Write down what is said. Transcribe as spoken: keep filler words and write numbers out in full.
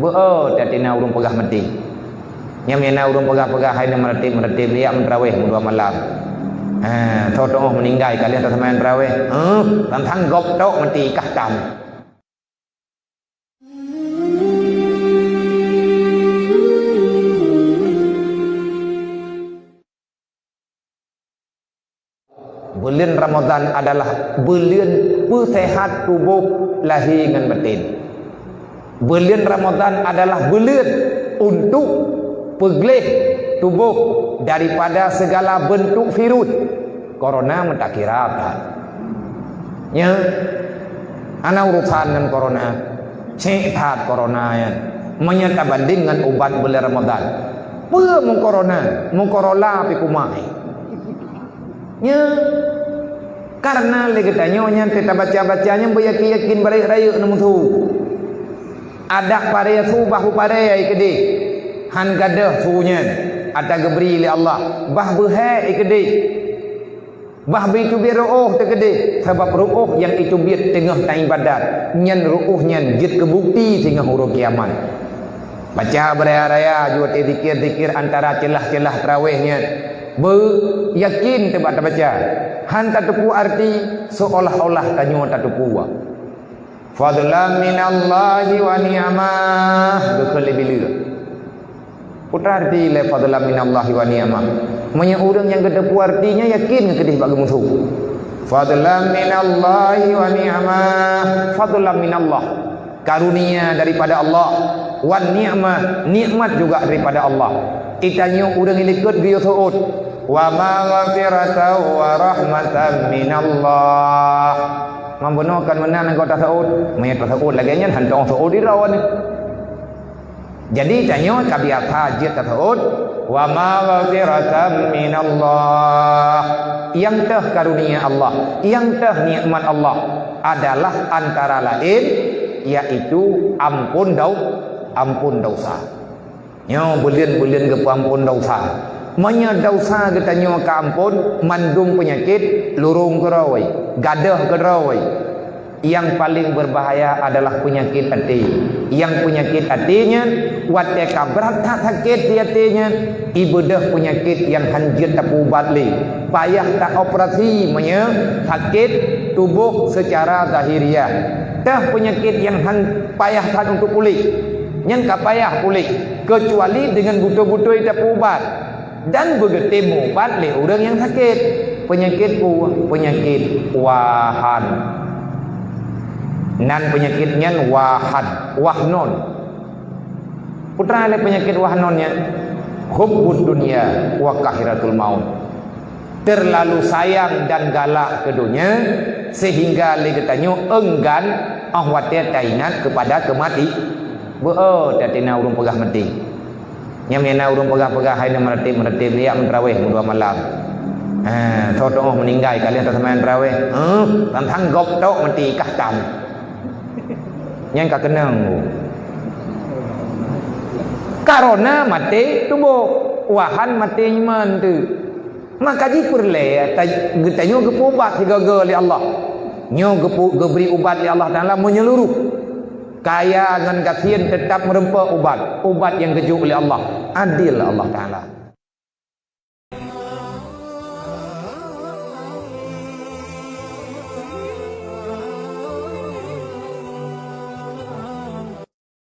Oh, teutina ureuëng peugah maté. Nyang meuna ureuëng peugah-peugah hai na meuratéb-meuratéb, jak meuteurawéh meudua malam. Ha, tho teuôh meuninggai ka lheueh taseumayang teurawéh. Huh, tantang gob tok maté kah tam. Buleuen Ramadhan adalah buleuen peuseuhat tuboh lahé ngon baten. Buleuen Ramadhan adalah buleuen untuk peugleh tuboh daripada segala bentuk virus. Corona meutakira that. Nya, hana urusan ngon corona. Cék that corona nyan. Meunyoe tabandeng ngon ubat buleuen Ramadhan. Peue meukorona, meukorola pih kumahe. Nya, karena lé geutanyoe nyan teuh tabaca-baca nyan beuyakin-yakin barek rayeuk neumusu. Adak paré su bah beuparé ai keudeh. Han gadôh su nyan ata geubri lé Allah, bah beuhée ai keudeh. Bah beuiteubiet ruôh teuh keudeh, sabab ruôh nyang iteubiet teungoh taibadat, nyan ruôh nyan jeuet keu bukti singoh uroe kiamat. Baca beuraya-raya, jeuet zikir-zikir antara ceulah-ceulah teurawéh nyan. Beuyakin teuh bak tabaca, han tateupeue arti, seolah-olah tanyoe tateupeue. Fadlan minallahi wa ni'mah, geukheun lé bileuek. Peue arti lé fadlan minallahi wa ni'mah? Meunyoe ureuëng nyang geuteupeue artinya yakin ngon keudeh bak geumusu. Fadlan minallahi wa ni'mah, fadlan minallah. Karunia daripada Allah, wa ni'mah, nikmat juga daripada Allah. Itanyoe ureuëng ilikot geuyue seuôt. Wa maghfiratan wa rahmatan minallah. Ngon bunoe kon meunan anggota seuôt. Meunyoe taseuôt lagée nyan, hantom seuôt di droe nyoe. Jadi, tanyoe ka biasa jeuet taseuôt, "Wa maghfiratan minallah." Nyang teuh karunia Allah, nyang teuh nikmat Allah adalah antara laén, yaitu ampôn dau-, ampôn dosa. Nyoe buleuen-buleuen geupeuampôn dosa. Meunyoe dosa geutanyoe ka ampôn, mandum peunyakét lurông keudroe, gadôh keudroe. Nyang paleng beubahaya adalah peunyakét até. Nyang peunyakét até nyan, watée ka brat that sakét di até nyan, ibeudôh peunyakét nyang han jeuet tapeuubat lé. Payah taoperasi meunyoe sakét tuboh seucara zahiriah. Teuh peunyakét nyang han payah that untuk puléh. Nyan ka payah puléh, keucuali deungon beutôi-beutôi tapeuubat. Dan beugeutém ubat lé ureuëng nyang sakét. Peunyakét peue? Peunyakét wahan. Nan peunyakét nyan wahan, wahnon. Peue lé peunyakét wahnon nyan? Hubbud dunya wa kahiratul maut. Terlalu sayang dan galak keu donya, sehingga lé geutanyoe enggan óh watée taingat kepada keumati-, beu-, oh, teutina ureuëng peugah maté. Nyang meuna ureuëng peugah-peugah hai na meuratéb-meuratéb, jak meuteurawéh meudua malam. Ha, tho teuôh meuninggai ka lheueh taseumayang teurawéh. Huh, tantang gob tok maté kah tam. Nyan ka keunong. Corona maté tuboh, wahan maté iman teuh. Maka jih peureulée ta-, geutanyoe geupeuubat sigoe-goe lé Allah. Nyoe geupeu-, geubri ubat lé Allah Taala meunyeuluruh. Kaya ngon gasien teutap meureumpok ubat, ubat nyang geujok lé Allah. Adil Allah Taala.